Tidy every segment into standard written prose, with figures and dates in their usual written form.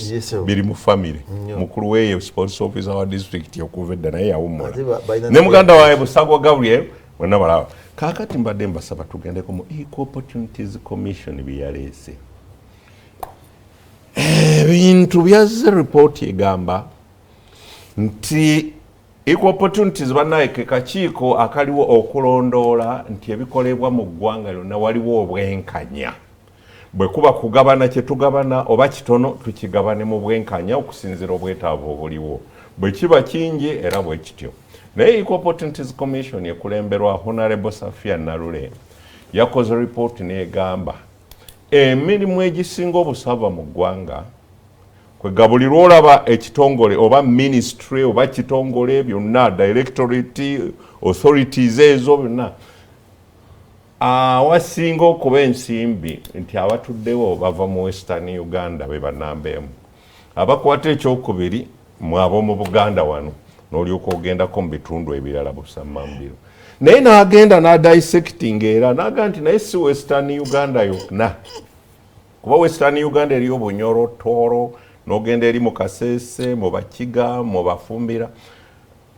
Sports. Yes, sir. Biri mu family. Nnyo. Mukulu we sports officer wa district okuva edda, naye yawummula. Ate balina Ne muganda waabwe Busagwa Gabriel, bonna balaba. Kaakati mbadde mbasaba tugendeko mu Equal Opportunities Commission bye yaleese. Ebintu byazze, ripooti egamba nti Equal Opportunities, bannaye, ke kakiiko akaliwo okulondoola nti ebikolebwa mu ggwanga lyonna waliwo obwenkanya. Bwe kuba kugabana kye tugabana, oba kitono, tukigabane mu bwenkanya okusinziira obwetaavu obuliwo. Bwe kiba kingi, era bwe kityo. Naye Equal Opportunities Commission ekulemberwa Honorable Safia Nalule yakoze ripooti n'egamba emirimu egisinga obusava mu ggwanga, kwega buli lwolaba ekitongole oba ministry oba kitongole byonna, directorate, authorities, ezo byonna, awasinga okuba ensimbi nti abatuddewo bava mu Western Uganda, be banamba emu. Abakwata ekyokubiri mwab'omu Buganda wano, n'olyoka ogendako mu bitundu ebirala busammambiro. Naye n'agenda n'adissecting era n'agaa nti naye si Western Uganda yonna, kuba Western Uganda eriyo Bunyoro, Tooro, n'ogenda eri mu Kasese, mu Bakiga, mu Bafumbira.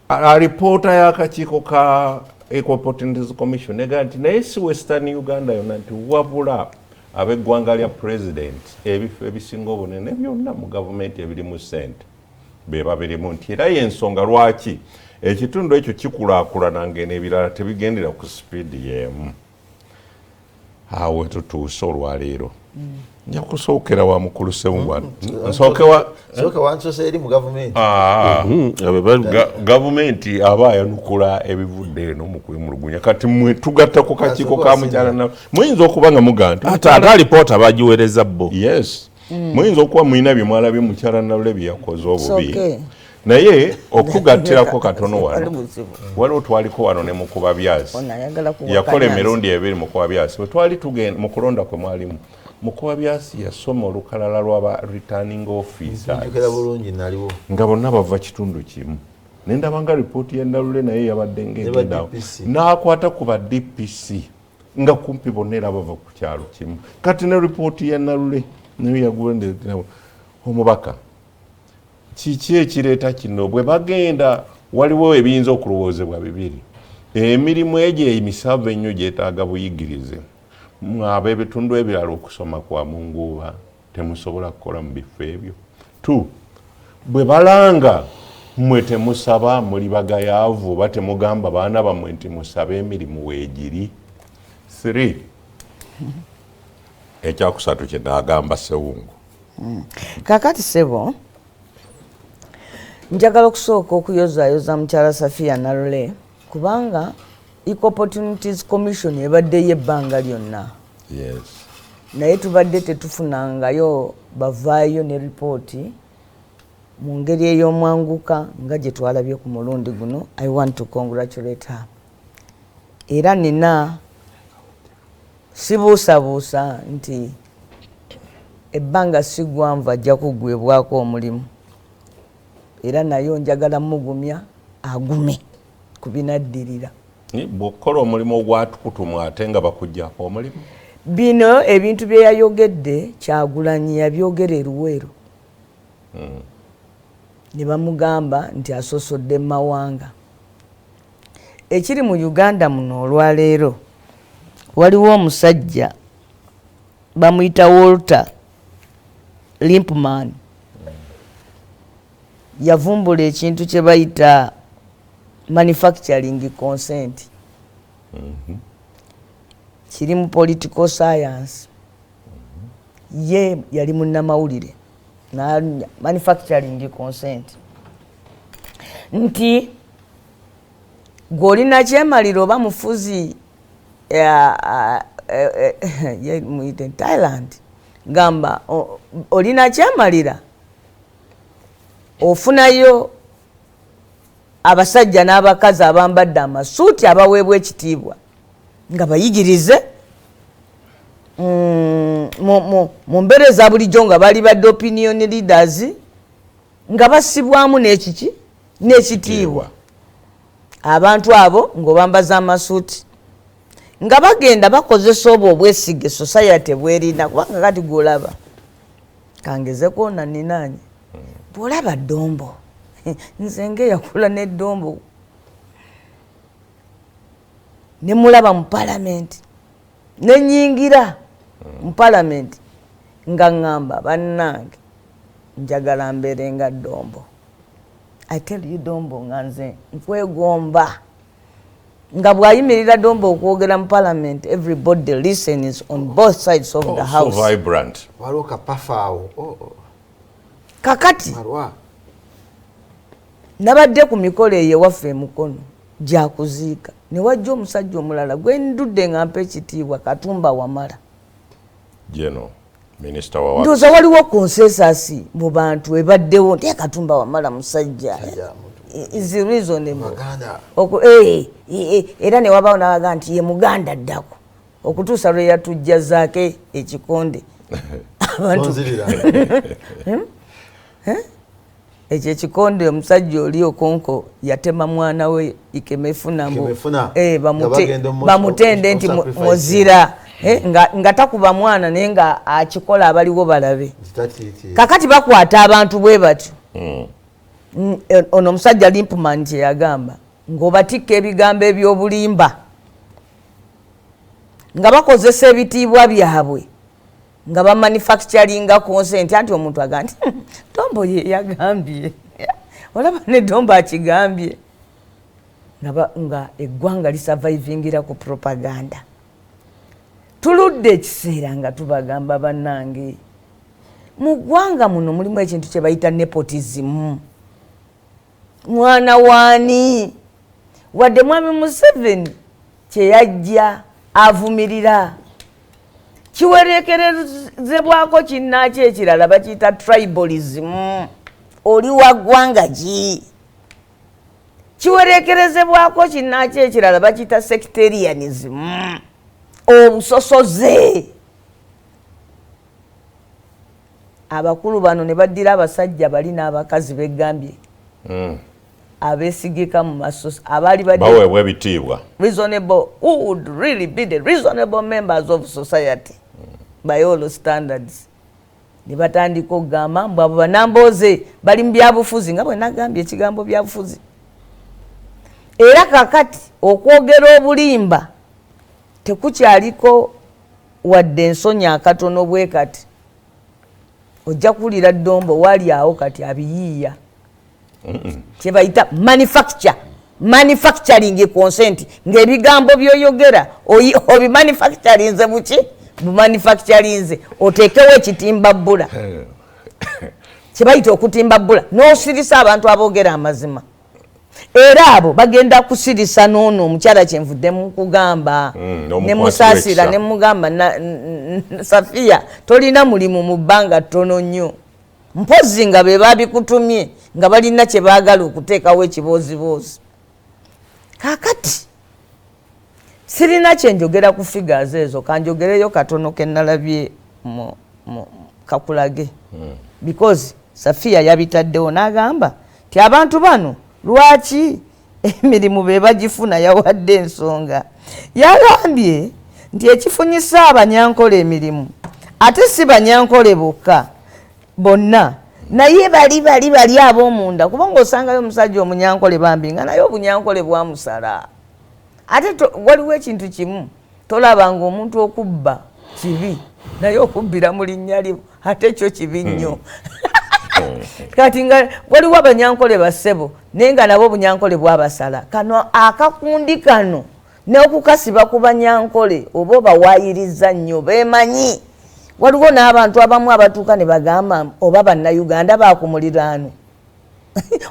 Alipoota y'akakiiko ka Equal Opportunities Commission ega nti naye si Western Uganda yonna, nti wabula ab'eggwanga lya president, ebifo ebisinga obunene byonna mu gavumenti ebirimu ssente be babirimu, nti era yensonga lwaki ekitundu ekyo kikulaakulana ng'eno ebirala tebigendera ku sipiidi y'emu. Awo wetutuuse olwaleero. Nja kusookera wa mukulu Sewungwa, nsooke wa Sooka wansose eri mu gavumenti. Ah, Abo gavumenti aba ayanukula ebivudde eno mu kwemulugunya. Kati mwe tugatta ku kakiiko ka mukyala na muyinza okuba nga mugaa nti ate alipoota bagiweereza bo. Yes, muyinza okuba mulina bye mwalabye mukyala Nalule bye yakoze obubi. Okay. Naye okugattirako katono Wali wano, buzibu. waliwo twaliko wano ne Mukuba Byasi. Ono ayagala kuwakanya Yakola nze. emirundi ebiri. Mukuba Byasi bwe twali tugenda mu kulonda kwe mwalimu, Mukuba Byasi yasoma olukalala lw'aba returning officers. Njukira bulungi, naliwo. Nga bonna bava kitundu kimu. Nendaba nga ripooti ya Nalule naye yabadde Ne ba ngaegendawo DPC. N'akwata ku ba DPC nga kumpi bonna era bava ku kyalo kimu. Kati ne ripooti ya Nalule nayo yaguende. Omubaka, kiki ekireeta kino? Bwe bagenda, waliwo ebiyinza okulowoozebwa bibiri. Emirimu egyo emisavu ennyo gyetaaga buyigirize. Ab'ebitundu ebirala okusoma kwa munguuba, temusobola kukola mu bifo ebyo. Two, bwe balanga mmwe temusaba, muli bagayaavu oba temugamba baana bammwe nti musabe emirimu weegiri? Three, ekyakusatu kye naagamba Sewungu. Kakati sebo, njagala okusooka okuyozaayoza mukyala Safia Nalule, kubanga Equal Opportunities Commission ebaddeyo ebbanga lyonna, naye tubadde tetufunangayo bavaayo ne ripooti mu ngeri ey'omwanguka nga gye twalabye ku mulundi guno. I want to congratulate her, era nina sibuusabuusa nti ebbanga si gwanvu ajja kuggwebwako omulimu. Era nayo njagala mugumya agume ku binaddirira. Bw'okukola omulimu ogwatukutumwa ate nga bakugjako omulimu. Bino ebintu bye yayogedde, Kyagulanyi yabyogera eruweero ne bamugamba nti asosodde mu mawanga. Ekiri mu Uganda muno olwaleero, waliwo omusajja bamuyita Walter Lippmann, yavumbula ekintu kye bayita manufacturing consent. Kiri mu political science. Ye yali munnamawulire. Manufacturing consent nti gw'olina kyemalira oba mufuzi, ye muyite Thailand, gamba olina kyemalira, ofunayo abasajja n'abakazi abambadde amasuuti abaweebwa ekitiibwa nga bayigirize mu mbeera eza bulijjo, nga bali badde opinion leaders, nga basibwamu n'ekiki n'ekitiibwa. Abantu abo ng'obambaza amasuuti nga bagenda bakozesa obwo obwesige society bwerina, kubanga kati gwolaba Kangezeko na ninanye. Bw'olaba Dombo, nze ng'eyakula ne Dombo, ne mulaba mu palamenti, ne nnyingira mu palamenti nga ŋŋamba bannange njagala mbeere nga Dombo. I tell you Dombo nga nze nkwegomba. Nga bw'ayimirira Dombo okwogera mu parliament, everybody listens on both sides of the house. So vibrant. Waliwo kapafa awo. Kakati nabadde ku mikolo eyo ewaffe e Mukono gyakuziika, ne wajja omusajja omulala gwe ndudde nga mpa ekitiibwa, Katumba Wamala. Jeno minisita wa Ndowooza waliwo consensus mu bantu ebaddewo nti Katumba Wamala musajja is reasonable. Era ne wabaawo n'abaga nti ye Muganda ddako okutuusa lwe yatujjazaako ekikonde. Ekyo ekikonde omusajja oli Okonko yatema mwana we Ikemefuna bamutende nti muzira, nga takuba mwana naye nga akikola abaliwo balabe. Kakati bakwata abantu bwe batyo. Ono omusajja Limpman kye yagamba ng'obatikka ebigambo eby'obulimba nga bakozesa ebitiibwa byabwe nga bamanufacturinga consent. Anti omuntu agamba nti Dombo ye yagambye, olaba ne Dombo akigambye, nga eggwanga lisurvivingira ku propaganda. Tuludde ekiseera nga tubagamba bannange mu ggwanga muno mulimu ekintu kye bayita nepotism. Mwana waani? Wadde Mwami Museveni kye yajja avumirira kiwerekerezebwako kinnaakyo ekirala bakiyita tribalism. Oli wa ggwanga ki? Kiwerekerezebwako kinnaakyo ekirala bakiyita sectarianism, obusosoze. Abakulu bano ne baddira abasajja bali n'abakazi begambye abeesigika mu masoso abaali baweebwa ebitiibwa, reasonable, who would really be the reasonable members of society by all standards. Ne batandika okugamba mbu abo banambooze bali mu byabufuzi, nga bwe nagambye ekigambo byabufuzi. Era kakati okwogera obulimba tekukyaliko wadde ensonyi akatono bwe kati. Ojja kuwulira Dombo wali awo kati abiyiiya kye bayita manufacturing consent, ng'ebigambo by'oyogera obimanufacturinze buki? Bumanufacturinze oteekewo ekitimba bbula kye bayita okutimba bbula, n'osirisa abantu aboogera amazima. Era abo bagenda kusirisa n'ono omukyala kyenvudde mu kugamba ne musaasira ne mugamba Safiya tolina mulimu mu bbanga ttono nnyo, mpozzi nga be babikutumye nga balina kye baagala okuteekawo ekibooziboozi. Kaakati sirina kye njogera ku figures ezo, kanjogereyo katono ke nalabye mu kakulage, because Safiya yabitaddewo n'agamba nti abantu bano lwaki emirimu be bagifuna, yawadde ensonga. Yagambye nti ekifunyisa abanyankole emirimu ate si banyankole bokka bonna, naye bali bali bali ab'omunda, kubanga osangayo omusajja omunyankole bambi nga naye obunyankole bwamusala. Ate waliwo ekintu kimu tolabanga omuntu okubba kibi, naye okubbira mu linnya lyo ate kyo kibi nnyo. Kati nga waliwo abanyankole bassebo naye nga nabo obunyankole bwabasala. Kano akakundi kano n'okukasiba ku banyankole oba obawaayiriza nnyo beemanyi. Waliwo n'abantu abamu abatuuka ne bagamba oba bannayuganda baakumuliraano.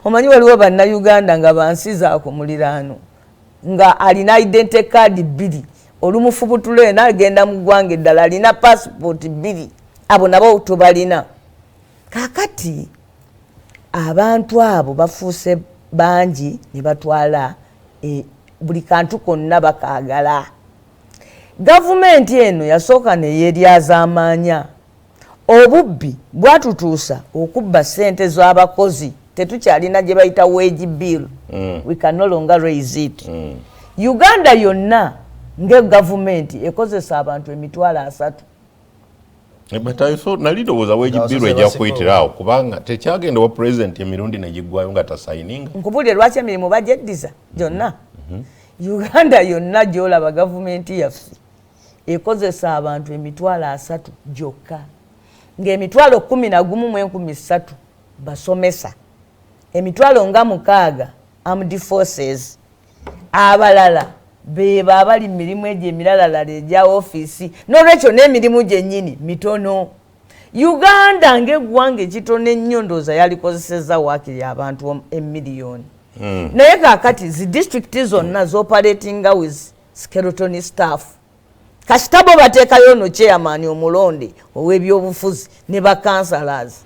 Omanyi waliwo bannayuganda nga bansi zaakumuliraano, nga alina identity card 2, olumufubutula ena agenda mu ggwanga eddala alina passport 2, abo nabo tubalina. Kaakati abantu abo bafuuse bangi ne batwala buli kantu konna bakaagala. Gavumenti eno yasooka ne yeeryazaamaanya. Obubbi bwatutuusa okubba ssente z'abakozi, tetukyalina gye bayita wage bill. We can no longer raise it. Uganda yonna nga gavumenti ekozesa abantu 30,000. But I thought, nali ndowooza wage bill Nga ejja basose. kuyitira awo, kubanga tekyagenda wa president emirundi negiggwayo nga tasayininga. Nkubulire lwaki emirimu bagyeddiza gyonna. Uganda yonna gyolaba, gavumenti yaffe ekozesa abantu 300,000 gyokka, ng'e 11,300 basomesa, 60,000 armed forces, abalala beba abali mu mirimu egyo emiralalala egya ofiisi. N'olwekyo n'emirimu gyennyini mitono. Uganda ng'eggwanga ekitono ennyo, ndowooza yalikozesezza waakiri abantu emiliyoni. Naye kaakati zi disitulikiti zonna zoperatinga with skeleton staff. Kasitabo bateekayo ono chairman omulonde ow'ebyobufuzi ne ba councillors.